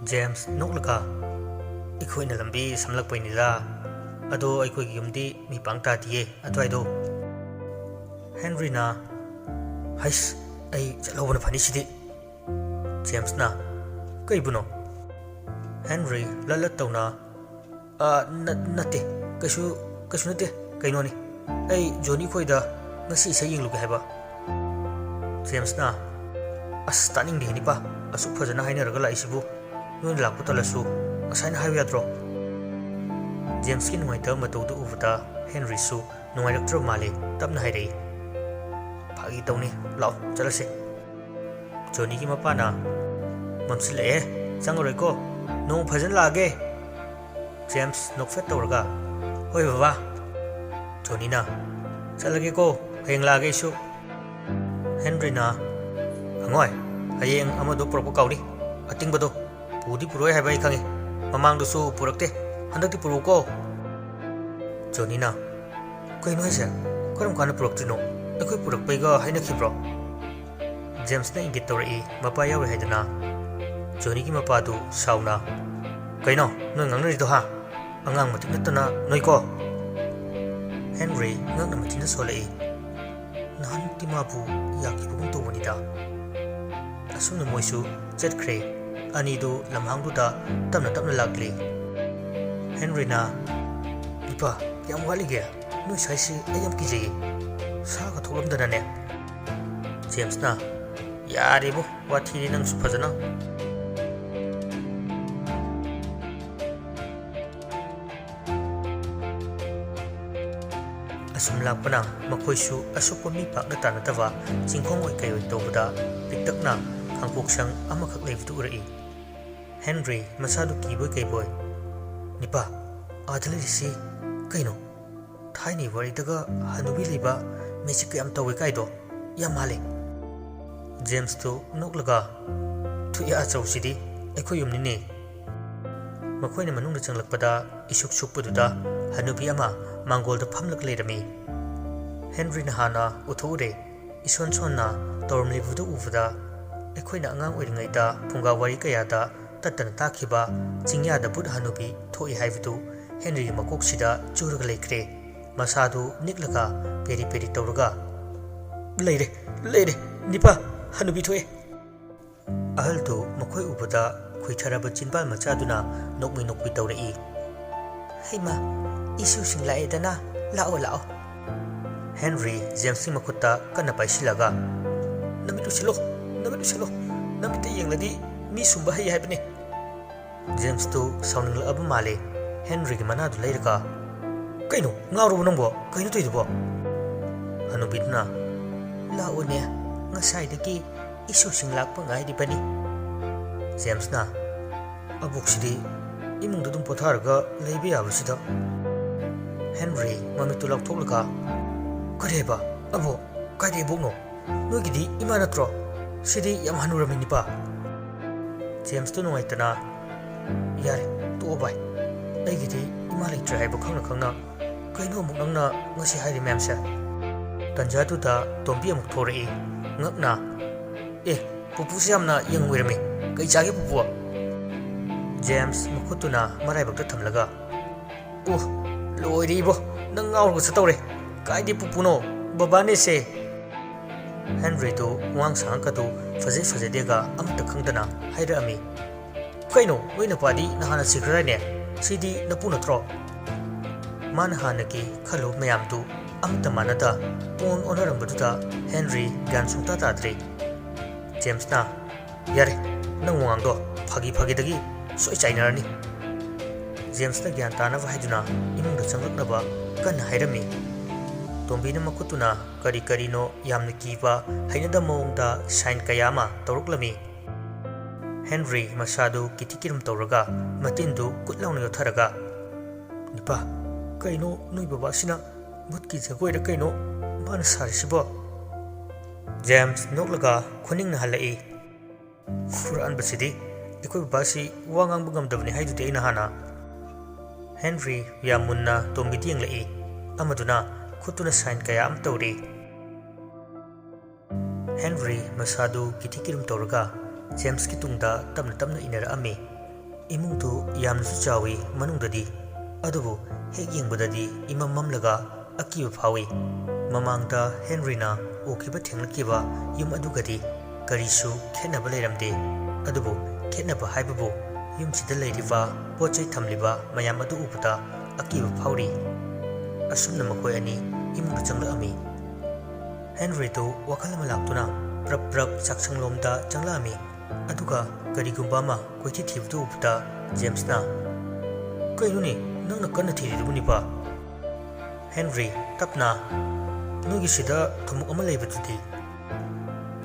ꯖꯦꯝꯁ ꯅꯣꯛꯂꯒ, "ꯑꯩꯈꯣꯏꯅ ꯂꯝꯕꯤ ꯁꯝꯂꯛꯄꯩꯅꯤꯗ꯫ ꯑꯗꯣ ꯑꯩꯈꯣꯏꯒꯤ ꯌꯨꯝꯗꯤ ꯃꯤ ꯄꯥꯡ ꯇꯥꯗꯤꯌꯦ ꯑꯗꯨꯋꯥꯏꯗꯣ꯫" ꯍꯦꯟꯔꯤꯅ, "ꯍꯩꯁ, ꯑꯩ ꯆꯠꯍꯧꯕꯅ ꯐꯅꯤ ꯁꯤꯗꯤ꯫" ꯖꯦꯝꯁꯅ, "ꯀꯩꯕꯨꯅꯣ?" ꯍꯦꯟꯔꯤ ꯂꯠ ꯂꯠ ꯇꯧꯅ, "ꯑ, ꯅ-, ꯅꯠꯇꯦ, ꯀꯩꯁꯨ, ꯀꯩꯁꯨ ꯅꯠꯇꯦ, ꯀꯩꯅꯣꯅꯤ, ꯑꯩ ꯖꯣꯅꯤ ꯈꯣꯏꯗ ꯉꯁꯤ ꯏꯁꯩ ꯌꯦꯡꯂꯨꯒꯦ ꯍꯥꯏꯕ꯫ ꯖꯦꯝꯁꯅ, "ꯑꯁ, ꯇꯥꯅꯤꯡꯗꯦ ꯅꯤꯄꯥ, ꯑꯁꯨꯛ ꯐꯖꯅ ꯍꯥꯏꯅꯔꯒ ꯂꯥꯛꯏꯁꯤꯕꯨ꯫ ꯅꯣꯏꯅ ꯂꯥꯛꯄ ꯇꯜꯂꯁꯨ ꯉꯁꯥꯏꯅ ꯍꯥꯏꯕ ꯌꯥꯗ꯭ꯔꯣ?" ꯖꯦꯝꯁꯀꯤ ꯅꯨꯡꯉꯥꯏꯇꯕ ꯃꯇꯧꯗꯨ ꯎꯕꯗ ꯍꯦꯟꯔꯤꯁꯨ ꯅꯨꯡꯉꯥꯏꯔꯛꯇ꯭ꯔꯕ ꯃꯥꯜꯂꯦ꯫ ꯇꯞꯅ ꯍꯥꯏꯔꯛꯏ, "ꯐꯥꯒꯤ ꯇꯧꯅꯤ, ꯂꯥꯛꯑꯣ ꯆꯠꯂꯁꯦ꯫" ꯖꯣꯅꯤꯒꯤ ꯃꯄꯥꯅ, "ꯃꯝꯁꯤꯜꯂꯛꯑꯦ, ꯆꯪꯉꯔꯣꯏꯀꯣ, ꯅꯣꯡ ꯐꯖꯅ ꯂꯥꯛꯑꯒꯦ꯫" ꯖꯦꯝꯁ ꯅꯣꯛꯐꯦꯠ ꯇꯧꯔꯒ, "ꯍꯣꯏ ꯕꯕꯥ꯫" ꯖꯣꯅꯤꯅ, "ꯆꯠꯂꯒꯦꯀꯣ, ꯍꯌꯦꯡ ꯂꯥꯛꯑꯒꯦ ꯑꯩꯁꯨ꯫" ꯍꯦꯟꯔꯤꯅ, "ꯑꯉꯣꯏ, ꯍꯌꯦꯡ ꯑꯃꯗꯣ ꯄꯨꯔꯛꯄ ꯀꯥꯎꯅꯤ, ꯑꯇꯤꯡꯕꯗꯣ꯫ ꯄꯨꯗꯤ ꯄꯨꯔꯛꯑꯣꯏ ꯍꯥꯏꯕ ꯑꯩ ꯈꯪꯉꯤ, ꯃꯃꯥꯡꯗꯁꯨ ꯄꯨꯔꯛꯇꯦ, ꯍꯟꯗꯛꯇꯤ ꯄꯨꯔꯛꯎꯀꯣ꯫" ꯖꯣꯅꯤꯅ, "ꯀꯩꯅꯣ ꯍꯥꯏꯁꯦ? ꯀꯔꯝ ꯀꯥꯟꯗ ꯄꯨꯔꯛꯇ꯭ꯔꯤꯅꯣ? ꯑꯩꯈꯣꯏ ꯄꯨꯔꯛꯄꯩꯒ ꯍꯥꯏꯅꯈꯤꯕ꯭ꯔꯣ?" ꯖꯦꯝꯁꯅ ꯏꯪꯒꯤꯠ ꯇꯧꯔꯛꯏ, ꯃꯄꯥ ꯌꯥꯎꯔꯣꯏ ꯍꯥꯏꯗꯅ꯫ ꯖꯣꯅꯤꯒꯤ ꯃꯄꯥꯗꯨ ꯁꯥꯎꯅ, "ꯀꯩꯅꯣ ꯅꯣꯏ ꯉꯥꯡꯅꯔꯤꯗꯣ ꯍꯥ? ꯑꯉꯥꯡ ꯃꯇꯤꯛ ꯅꯠꯇꯅ ꯅꯣꯏꯀꯣ?" ꯍꯦꯟꯔꯤ ꯉꯛꯅ ꯃꯆꯤꯟꯗ ꯁꯣꯜꯂꯛꯏ꯫ "ꯅꯍꯥꯟꯃꯨꯛꯇꯤ ꯃꯥꯕꯨ ꯌꯥꯈꯤꯕꯒꯨꯝ ꯇꯧꯕꯅꯤꯗ꯫" ꯑꯁꯨꯝꯅ ꯃꯣꯏꯁꯨ ꯆꯠꯈ꯭ꯔꯦ꯫ ꯑꯅꯤꯗꯨ ꯂꯝꯍꯥꯡꯗꯨꯗ ꯇꯞꯅ ꯇꯞꯅ ꯂꯥꯛꯂꯤ꯫ ꯍꯦꯟꯔꯤꯅ, "ꯅꯤꯄꯥ, ꯀꯌꯥꯝ ꯋꯥꯠꯂꯤꯒꯦ? ꯅꯣꯏ ꯁ꯭ꯋꯥꯏꯁꯤ ꯑꯩ ꯌꯥꯝ ꯀꯤꯖꯩꯌꯦ꯫ ꯁꯥꯒ ꯊꯣꯛꯂꯝꯗꯅꯅꯦ꯫" ꯖꯦꯝꯁꯅ, "ꯌꯥꯔꯦꯕꯨ, ꯋꯥꯊꯤꯗꯤ ꯅꯪꯁꯨ ꯐꯖꯅ꯫" ꯑꯁꯨꯝ ꯂꯥꯛꯄꯅ ꯃꯈꯣꯏꯁꯨ ꯑꯁꯣꯛꯄ ꯃꯤ ꯄꯥꯛꯅ ꯇꯥꯟꯅꯗꯕ ꯆꯤꯡꯈꯣꯡ ꯑꯣꯏ ꯀꯩ ꯑꯣꯏ ꯇꯧꯕꯗ ꯄꯤꯛꯇꯛꯅ ꯈꯥꯡꯄꯣꯛꯁꯪ ꯑꯃꯈꯛ ꯂꯩꯕꯗꯨ ꯎꯔꯛꯏ꯫ ꯍꯦꯟꯔꯤ ꯃꯁꯥꯗꯨ ꯀꯤꯕꯣꯏ ꯀꯩꯕꯣꯏ, "ꯅꯤꯄꯥ, ꯑꯥꯗ ꯂꯩꯔꯤꯁꯤ ꯀꯩꯅꯣ? ꯊꯥꯏꯅꯒꯤ ꯋꯥꯔꯤꯗꯒ ꯍꯅꯨꯕꯤ ꯂꯩꯕ ꯃꯦꯖꯤꯛ ꯀꯌꯥꯝ ꯇꯧꯋꯦ ꯀꯥꯏꯗꯣ ꯌꯥꯝ ꯃꯥꯜꯂꯦ꯫" ꯖꯦꯝꯁꯇꯨ ꯅꯣꯛꯂꯒ, "ꯊꯨꯏ ꯑꯆꯧꯁꯤꯗꯤ ꯑꯩꯈꯣꯏ ꯌꯨꯝꯅꯤꯅꯦ꯫" ꯃꯈꯣꯏꯅ ꯃꯅꯨꯡꯗ ꯆꯪꯂꯛꯄꯗ ꯏꯁꯨꯛ ꯁꯨꯛꯄꯗꯨꯗ ꯍꯅꯨꯕꯤ ꯑꯃ ꯃꯥꯡꯒꯣꯜꯗ ꯐꯝꯂꯒ ꯂꯩꯔꯝꯃꯤ꯫ ꯍꯦꯟꯔꯤꯅ ꯍꯥꯟꯅ ꯎꯊꯣꯛꯎꯔꯦ꯫ ꯏꯁꯣꯟ ꯁꯣꯟꯅ ꯇꯧꯔꯝꯂꯤꯕꯗꯨ ꯎꯕꯗ ꯑꯩꯈꯣꯏꯅ ꯑꯉꯥꯡ ꯑꯣꯏꯔꯤꯉꯩꯗ ꯐꯨꯡꯒꯥ ꯋꯥꯔꯤ ꯀꯌꯥꯗ ꯇꯠꯇꯅ ꯇꯥꯈꯤꯕ ꯆꯤꯡꯌꯥꯗ ꯚꯨꯠ ꯍꯅꯨꯕꯤ ꯊꯣꯛꯏ ꯍꯥꯏꯕꯗꯨ ꯍꯦꯟꯔꯤꯒꯤ ꯃꯀꯣꯛꯁꯤꯗ ꯆꯨꯔꯒ ꯂꯩꯈ꯭ꯔꯦ꯫ ꯃꯁꯥꯗꯨ ꯅꯤꯛꯂꯒ ꯄꯦꯔꯤ ꯄꯦꯔꯤ ꯇꯧꯔꯒ, "ꯂꯩꯔꯦ, ꯂꯩꯔꯦ, ꯅꯤꯄꯥ, ꯍꯅꯨꯕꯤ ꯊꯣꯛꯑꯦ!" ꯑꯍꯜꯗꯨ ꯃꯈꯣꯏ ꯎꯕꯗ ꯈꯨꯏꯊꯔꯕ ꯆꯤꯟꯕꯥꯜ ꯃꯆꯥꯗꯨꯅ ꯅꯣꯛꯃꯤ ꯅꯣꯛꯃꯤ ꯇꯧꯔꯛꯏ꯫ "ꯍꯩꯃꯥ, ꯏꯁꯨꯁꯤꯡ ꯂꯥꯛꯑꯦꯗꯅ, ꯂꯥꯛꯑꯣ, ꯂꯥꯛꯑꯣ꯫" ꯍꯦꯟꯔꯤ ꯖꯦꯝꯁꯀꯤ ꯃꯈꯨꯠꯇ ꯀꯟꯅ ꯄꯥꯏꯁꯤꯜꯂꯒ, "ꯅꯃꯤꯠ ꯎꯏꯁꯤꯜꯂꯣ, ꯅꯃꯤꯠ ꯎꯏꯁꯤꯜꯂꯣ, ꯅꯃꯤꯠꯇ ꯌꯦꯡꯂꯗꯤ ꯃꯤ ꯁꯨꯝꯕ ꯍꯩ ꯍꯥꯏꯕꯅꯤ꯫" ꯖꯦꯝꯁꯇꯨ ꯁꯥꯎꯅꯤꯡꯂꯛꯂꯕ ꯃꯥꯜꯂꯦ꯫ ꯍꯦꯟꯔꯤꯒꯤ ꯃꯅꯥꯗꯨ ꯂꯩꯔꯒ, "ꯀꯩꯅꯣ, ꯉꯥꯎꯔꯕꯣ ꯅꯪꯕꯣ? ꯀꯩꯅꯣ ꯇꯧꯏꯗꯨꯕꯣ?" ꯍꯅꯨꯕꯤꯗꯨꯅ, "ꯂꯥꯛꯑꯣꯅꯦ, ꯉꯁꯥꯏꯗꯒꯤ ꯏꯁꯨꯁꯤꯡ ꯂꯥꯛꯄ ꯉꯥꯏꯔꯤꯕꯅꯤ꯫" ꯖꯦꯝꯁꯅ, "ꯑꯕꯣꯛꯁꯤꯗꯤ ꯏꯃꯨꯡꯗ ꯑꯗꯨꯝ ꯄꯣꯊꯥꯔꯒ ꯂꯩꯕ ꯌꯥꯕꯁꯤꯗ꯫" ꯍꯦꯟꯔꯤ ꯃꯃꯤꯠꯇꯨ ꯂꯥꯎꯊꯣꯛꯂꯒ, "ꯀꯔꯤ ꯍꯥꯏꯕ? ꯑꯕꯣꯛ? ꯀꯥꯏꯗꯩ ꯑꯕꯣꯛꯅꯣ? ꯅꯣꯏꯒꯤꯗꯤ ꯏꯃꯥ ꯅꯠꯇ꯭ꯔꯣ? ꯁꯤꯗꯤ ꯌꯥꯝ ꯍꯟꯅꯨꯔꯝꯃꯤꯅꯤꯄꯥ꯫" ꯖꯦꯝꯁꯇꯨ ꯅꯨꯡꯉꯥꯏꯇꯅ, "ꯌꯥꯔꯦ, ꯇꯣꯛꯑꯣ ꯚꯥꯏ꯫ ꯑꯩꯒꯤꯗꯤ ꯏꯃꯥ ꯂꯩꯇ꯭ꯔꯦ ꯍꯥꯏꯕ ꯈꯪꯅ ꯈꯪꯅ ꯀꯩꯅꯣ ꯑꯃꯨꯛ ꯅꯪꯅ ꯉꯁꯤ ꯍꯥꯏꯔꯤ ꯃꯌꯥꯝꯁꯦ?" ꯇꯟꯖꯥꯗꯨꯗ ꯇꯣꯝꯕꯤ ꯑꯃꯨꯛ ꯊꯣꯔꯛꯏ, ꯉꯛꯅ, "ꯑꯦ, ꯄꯨꯄꯨꯁꯦ ꯌꯥꯝꯅ ꯌꯪ ꯑꯣꯏꯔꯝꯃꯤ꯫ ꯀꯩ ꯆꯥꯒꯦ ꯄꯨꯄꯨ?" ꯖꯦꯝꯁ ꯃꯈꯨꯠꯇꯨꯅ ꯃꯔꯥꯏꯕꯛꯇ ꯊꯝꯂꯒ, "ꯑꯣ, ꯂꯣꯏꯔꯦ ꯏꯕꯣ, ꯅꯪ ꯉꯥꯎꯔꯒ ꯆꯠꯇꯧꯔꯦ꯫ ꯀꯥꯏꯗꯩ ꯄꯨꯄꯨꯅꯣ, ꯕꯕꯥꯅꯦꯁꯦ꯫" ꯍꯦꯟꯔꯤꯗꯨ ꯋꯥꯉꯥꯡ ꯁꯉꯥꯡꯒꯗꯨ ꯐꯖꯩ ꯐꯖꯗꯦꯒ ꯑꯃꯠꯇ ꯈꯪꯗꯅ ꯍꯥꯏꯔꯛꯑꯝꯃꯤ꯫ "ꯀꯩꯅꯣ, ꯅꯣꯏ ꯅꯄꯥꯗꯤ ꯅꯍꯥꯟꯅ ꯁꯤꯈ꯭ꯔꯗꯥꯏꯅꯦ? ꯁꯤꯗꯤ ꯅꯄꯨ ꯅꯠꯇ꯭ꯔꯣ?" ꯃꯥꯅ ꯍꯥꯟꯅꯒꯤ ꯈꯜꯂꯨꯕ ꯃꯌꯥꯝꯗꯨ ꯑꯃꯠꯇ ꯃꯥꯟꯅꯗ ꯄꯨꯡꯑꯣꯟ ꯑꯣꯟꯅꯔꯝꯕꯗꯨꯗ ꯍꯦꯟꯔꯤ ꯒ꯭ꯌꯥꯟ ꯁꯨꯡꯇꯥ ꯇꯥꯗ꯭ꯔꯦ꯫ ꯖꯦꯝꯁꯅ, "ꯌꯥꯔꯦ, ꯅꯪ ꯋꯥꯉꯥꯡꯗꯣ ꯐꯥꯒꯤ ꯐꯥꯒꯤꯗꯒꯤ ꯁꯣꯏ ꯆꯥꯏꯅꯔꯅꯤ꯫" ꯖꯦꯝꯁꯅ ꯒ꯭ꯌꯥꯟ ꯇꯥꯅꯕ ꯍꯥꯏꯗꯨꯅ ꯏꯃꯨꯡꯗ ꯆꯪꯂꯛꯅꯕ ꯀꯟꯅ ꯍꯥꯏꯔꯝꯃꯤ꯫ ꯇꯣꯝꯕꯤꯅ ꯃꯈꯨꯠꯇꯨꯅ ꯀꯔꯤ ꯀꯔꯤꯅꯣ ꯌꯥꯝꯅ ꯀꯤꯕ, ꯍꯩꯅꯗꯕ ꯃꯑꯣꯡꯗ ꯁꯥꯏꯟ ꯀꯌꯥ ꯑꯃ ꯇꯧꯔꯛꯂꯝꯃꯤ꯫ ꯍꯦꯟꯔꯤ ꯃꯁꯥꯗꯨ ꯀꯤꯊꯤ ꯀꯤꯔꯨꯝ ꯇꯧꯔꯒ ꯃꯇꯤꯟꯗꯨ ꯀꯨꯠ ꯂꯥꯎꯅ ꯌꯣꯠꯊꯔꯒ, "ꯅꯤꯄꯥ, ꯀꯩꯅꯣ ꯅꯣꯏ ꯕꯕꯥꯁꯤꯅ ꯚꯨꯠꯀꯤ ꯖꯒꯣꯏꯔ ꯀꯩꯅꯣ ꯃꯥꯅ ꯁꯥꯔꯤꯁꯤꯕꯣ?" ꯖꯦꯝꯁ ꯅꯣꯛꯂꯒ ꯈꯨꯅꯤꯡꯅ ꯍꯜꯂꯛꯏ꯫ "ꯍꯨꯔꯥꯟꯕꯁꯤꯗꯤ, ꯑꯩꯈꯣꯏ ꯕꯕꯥꯁꯤ ꯋꯥ ꯉꯥꯡꯕ ꯉꯝꯗꯕꯅꯤ ꯍꯥꯏꯗꯨꯗꯤ ꯑꯩꯅ ꯍꯥꯟꯅ꯫" ꯍꯦꯟꯔꯤ ꯌꯥꯝ ꯃꯨꯟꯅ ꯇꯣꯝꯕꯤꯗ ꯌꯦꯡꯂꯛꯏ꯫ ꯑꯃꯗꯨꯅ ꯈꯨꯠꯇꯨꯅ ꯁꯥꯏꯟ ꯀꯌꯥ ꯑꯃ ꯇꯧꯔꯤ꯫ ꯍꯦꯟꯔꯤ ꯃꯁꯥꯗꯨ ꯀꯤꯊꯤ ꯀꯤꯔꯨꯝ ꯇꯧꯔꯒ ꯖꯦꯝꯁꯀꯤ ꯇꯨꯡꯗ ꯇꯞꯅ ꯇꯞꯅ ꯏꯟꯅꯔꯛꯑꯝꯃꯤ꯫ ꯏꯃꯨꯡꯗꯨ ꯌꯥꯝꯅꯁꯨ ꯆꯥꯎꯏ ꯃꯅꯨꯡꯗꯗꯤ, ꯑꯗꯨꯕꯨ ꯍꯦꯛ ꯌꯦꯡꯕꯗꯗꯤ ꯏꯃꯝ ꯃꯝꯂꯒ ꯑꯀꯤꯕ ꯐꯥꯎꯏ꯫ ꯃꯃꯥꯡꯗ ꯍꯦꯟꯔꯤꯅ ꯎꯈꯤꯕ ꯊꯦꯡꯂꯛꯈꯤꯕ ꯌꯨꯝ ꯑꯗꯨꯒꯗꯤ ꯀꯔꯤꯁꯨ ꯈꯦꯠꯅꯕ ꯂꯩꯔꯝꯗꯦ꯫ ꯑꯗꯨꯕꯨ ꯈꯦꯠꯅꯕ ꯍꯥꯏꯕꯕꯨ ꯌꯨꯝꯁꯤꯗ ꯂꯩꯔꯤꯕ ꯄꯣꯠ ꯆꯩ ꯊꯝꯂꯤꯕ ꯃꯌꯥꯝ ꯑꯗꯨ ꯎꯕꯗ ꯑꯀꯤꯕ ꯐꯥꯎꯔꯤ꯫ ꯑꯁꯨꯝꯅ ꯃꯈꯣꯏ ꯑꯅꯤ ꯏꯃꯨꯡꯗ ꯆꯪꯂꯛꯑꯝꯃꯤ꯫ ꯍꯦꯟꯔꯤꯗꯨ ꯋꯥꯈꯜ ꯑꯃ ꯂꯥꯛꯇꯨꯅ ꯄ꯭ꯔꯞ ꯄ꯭ꯔꯞ ꯆꯥꯛꯁꯪꯂꯣꯝꯗ ꯆꯪꯂꯛꯑꯝꯃꯤ꯫ ꯑꯗꯨꯒ ꯀꯔꯤꯒꯨꯝꯕ ꯑꯃ ꯀꯣꯏꯊꯤ ꯊꯤꯕꯗꯨ ꯎꯕꯗ ꯖꯦꯝꯁꯅ, "ꯀꯩꯅꯣꯅꯦ, ꯅꯪꯅ ꯀꯟꯅ ꯊꯤꯔꯤꯗꯨꯕꯨ, ꯅꯤꯄꯥ?" ꯍꯦꯟꯔꯤ, ꯇꯞꯅ, "ꯅꯣꯏꯒꯤꯁꯤꯗ ꯊꯨꯝꯃꯣꯛ ꯑꯃ ꯂꯩꯕꯗꯨꯗꯤ?"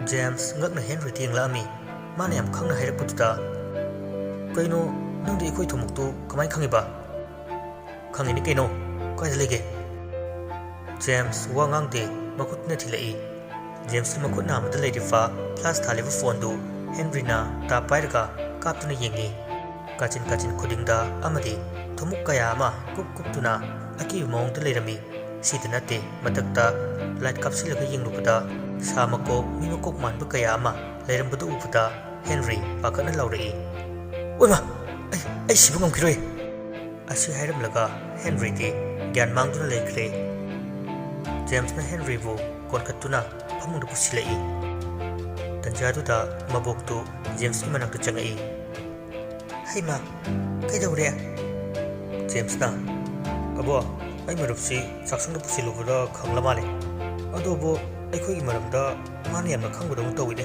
ꯖꯦꯝꯁ ꯉꯛꯅ ꯍꯦꯟꯔꯤꯗ ꯌꯦꯡꯂꯛꯑꯝꯃꯤ꯫ ꯃꯥꯅ ꯌꯥꯝ ꯈꯪꯅ ꯍꯥꯏꯔꯛꯄꯗꯨꯗ, "ꯀꯩꯅꯣ, ꯅꯪꯗꯤ ꯑꯩꯈꯣꯏ ꯊꯨꯝꯃꯣꯛꯇꯨ ꯀꯃꯥꯏꯅ ꯈꯪꯉꯤꯕ?" "ꯈꯪꯉꯤꯅꯤ ꯀꯩꯅꯣ, ꯀꯥꯏꯗ ꯂꯩꯒꯦ?" ꯖꯦꯝꯁ ꯋꯥ ꯉꯥꯡꯗꯦ, ꯃꯈꯨꯠꯅ ꯊꯤꯜꯂꯛꯏ꯫ ꯖꯦꯝꯁꯀꯤ ꯃꯈꯨꯠ ꯅꯥꯝꯃꯗ ꯂꯩꯔꯤꯕ ꯐ꯭ꯂꯥꯁ ꯊꯥꯜꯂꯤꯕ ꯐꯣꯟꯗꯨ ꯍꯦꯟꯔꯤꯅ ꯇꯥꯞ ꯄꯥꯏꯔꯒ ꯀꯥꯞꯇꯨꯅ ꯌꯦꯡꯉꯤ꯫ ꯀꯥꯆꯤꯟ ꯀꯥꯆꯤꯟ ꯈꯨꯗꯤꯡꯗ ꯑꯃꯗꯤ ꯊꯨꯝꯃꯣꯛ ꯀꯌꯥ ꯑꯃ ꯀꯨꯞ ꯀꯨꯞꯇꯨꯅ ꯑꯀꯤꯕ ꯃꯑꯣꯡꯗ ꯂꯩꯔꯝꯃꯤ꯫ ꯁꯤꯗ ꯅꯠꯇꯦ, ꯃꯊꯛꯇ ꯂꯥꯏꯠ ꯀꯥꯞꯁꯤꯜꯂꯒ ꯌꯦꯡꯂꯨꯕꯗ ꯁꯥ ꯃꯀꯣꯛ, ꯃꯤ ꯃꯀꯣꯛ ꯃꯥꯟꯕ ꯀꯌꯥ ꯑꯃ ꯂꯩꯔꯝꯕꯗꯨ ꯎꯕꯗ ꯍꯦꯟꯔꯤ ꯄꯥꯈꯠꯅ ꯂꯥꯎꯔꯛꯏ, "ꯑꯣꯏꯃꯥ! ꯑꯩ, ꯑꯩ ꯁꯤꯕ ꯉꯝꯈꯤꯔꯣꯏ!" ꯑꯁꯤ ꯍꯥꯏꯔꯝꯂꯒ ꯍꯦꯟꯔꯤꯗꯤ ꯒ꯭ꯌꯥꯟ ꯃꯥꯡꯗꯨꯅ ꯂꯩꯈ꯭ꯔꯦ꯫ ꯖꯦꯝꯁꯅ ꯍꯦꯟꯔꯤꯕꯨ ꯀꯣꯟꯈꯠꯇꯨꯅ ꯐꯃꯨꯡꯗ ꯄꯨꯁꯤꯜꯂꯛꯏ꯫ ꯇꯟꯖꯥꯗꯨꯗ ꯃꯕꯣꯛꯇꯨ ꯖꯦꯝꯁꯀꯤ ꯃꯅꯥꯛꯇ ꯆꯪꯉꯛꯏ꯫ "ꯍꯩꯃꯥ, ꯀꯩꯗꯧꯔꯦ?" ꯖꯦꯝꯁꯅ, "ꯑꯕꯣ, ꯑꯩ ꯃꯔꯨꯞꯁꯤ ꯆꯥꯛꯁꯪꯗ ꯄꯨꯁꯤꯜꯂꯨꯕꯗ ꯈꯪꯂ ꯃꯥꯜꯂꯦ꯫ ꯑꯗꯨꯕꯨ ꯑꯩꯈꯣꯏꯒꯤ ꯃꯔꯝꯗ ꯃꯥꯅ ꯌꯥꯝꯅ ꯈꯪꯕꯗꯧꯅ ꯇꯧꯏꯅꯦ꯫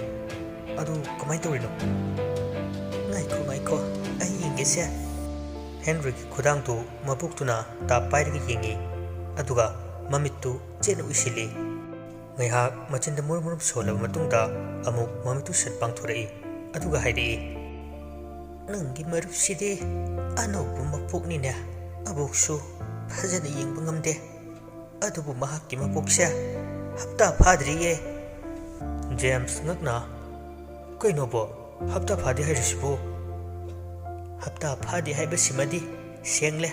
ꯑꯗꯨ ꯀꯃꯥꯏꯅ ꯇꯧꯔꯤꯅꯣ?" "ꯉꯥꯏꯈꯣ, ꯉꯥꯏꯈꯣ, ꯑꯩ ꯌꯦꯡꯒꯦꯁꯦ꯫" ꯍꯦꯟꯔꯤꯒꯤ ꯈꯨꯗꯥꯡꯗꯨ ꯃꯕꯣꯛꯇꯨꯅ ꯇꯥꯞ ꯄꯥꯏꯔꯒ ꯌꯦꯡꯉꯤ, ꯑꯗꯨꯒ ꯃꯃꯤꯠꯇꯨ ꯆꯦꯠꯅ ꯎꯏꯁꯤꯜꯂꯤ꯫ ꯉꯥꯏꯍꯥꯛ ꯃꯆꯤꯟꯗ ꯃꯨꯔꯨꯝ ꯃꯨꯔꯨꯝ ꯁꯣꯜꯂꯕ ꯃꯇꯨꯡꯗ ꯑꯃꯨꯛ ꯃꯃꯤꯠꯇꯨ ꯁꯠ ꯄꯥꯡꯊꯣꯔꯛꯏ, ꯑꯗꯨꯒ ꯍꯥꯏꯔꯛꯏ, "ꯅꯪꯒꯤ ꯃꯔꯨꯞꯁꯤꯗꯤ ꯑꯅꯧꯕ ꯃꯄꯣꯛꯅꯤꯅꯦ꯫ ꯑꯕꯣꯛꯁꯨ ꯐꯖꯅ ꯌꯦꯡꯕ ꯉꯝꯗꯦ꯫ ꯑꯗꯨꯕꯨ ꯃꯍꯥꯛꯀꯤ ꯃꯄꯣꯛꯁꯦ ꯍꯞꯇꯥ ꯐꯥꯗ꯭ꯔꯤꯌꯦ꯫" ꯖꯦꯝꯁ ꯉꯛꯅ, "ꯀꯩꯅꯣꯕꯣ, ꯍꯞꯇꯥ ꯐꯥꯗꯦ ꯍꯥꯏꯔꯤꯁꯤꯕꯨ?" "ꯍꯞꯇꯥ ꯐꯥꯗꯦ ꯍꯥꯏꯕꯁꯤꯃꯗꯤ ꯁꯦꯡꯂꯦ,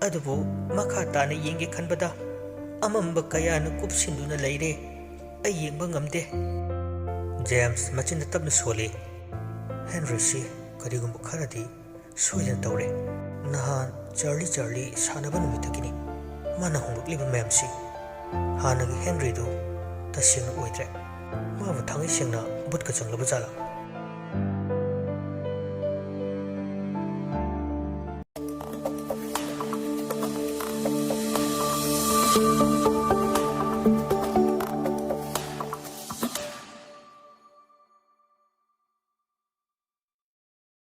ꯑꯗꯨꯕꯨ ꯃꯈꯥ ꯇꯥꯅ ꯌꯦꯡꯒꯦ ꯈꯟꯕꯗ ꯑꯃꯝꯕ ꯀꯌꯥꯅ ꯀꯨꯞꯁꯤꯟꯗꯨꯅ ꯂꯩꯔꯦ꯫ ꯑꯩ ꯌꯦꯡꯕ ꯉꯝꯗꯦ꯫" ꯖꯦꯝꯁ ꯃꯆꯤꯟꯗ ꯇꯞꯅ ꯁꯣꯜꯂꯤ꯫ "ꯍꯦꯟꯔꯤꯁꯤ ꯀꯔꯤꯒꯨꯝꯕ ꯈꯔꯗꯤ ꯁꯣꯏꯗꯅ ꯇꯧꯔꯦ꯫ ꯅꯍꯥꯟ ꯆꯥꯔꯂꯤ ꯆꯥꯔꯂꯤ ꯁꯥꯟꯅꯕ ꯅꯨꯃꯤꯠꯇꯒꯤꯅꯤ ꯃꯥꯅ ꯍꯣꯡꯂꯛꯂꯤꯕ ꯃꯌꯥꯝꯁꯤ꯫ ꯍꯥꯟꯅꯒꯤ ꯍꯦꯟꯔꯤꯗꯨ ꯇꯁꯦꯡꯅ ꯑꯣꯏꯗ꯭ꯔꯦ꯫ ꯃꯥꯕꯨ ꯊꯥꯡꯉꯩ ꯁꯦꯡꯅ ꯚꯨꯠꯀ ꯆꯪꯂꯕ ꯖꯥꯠꯂꯥ?"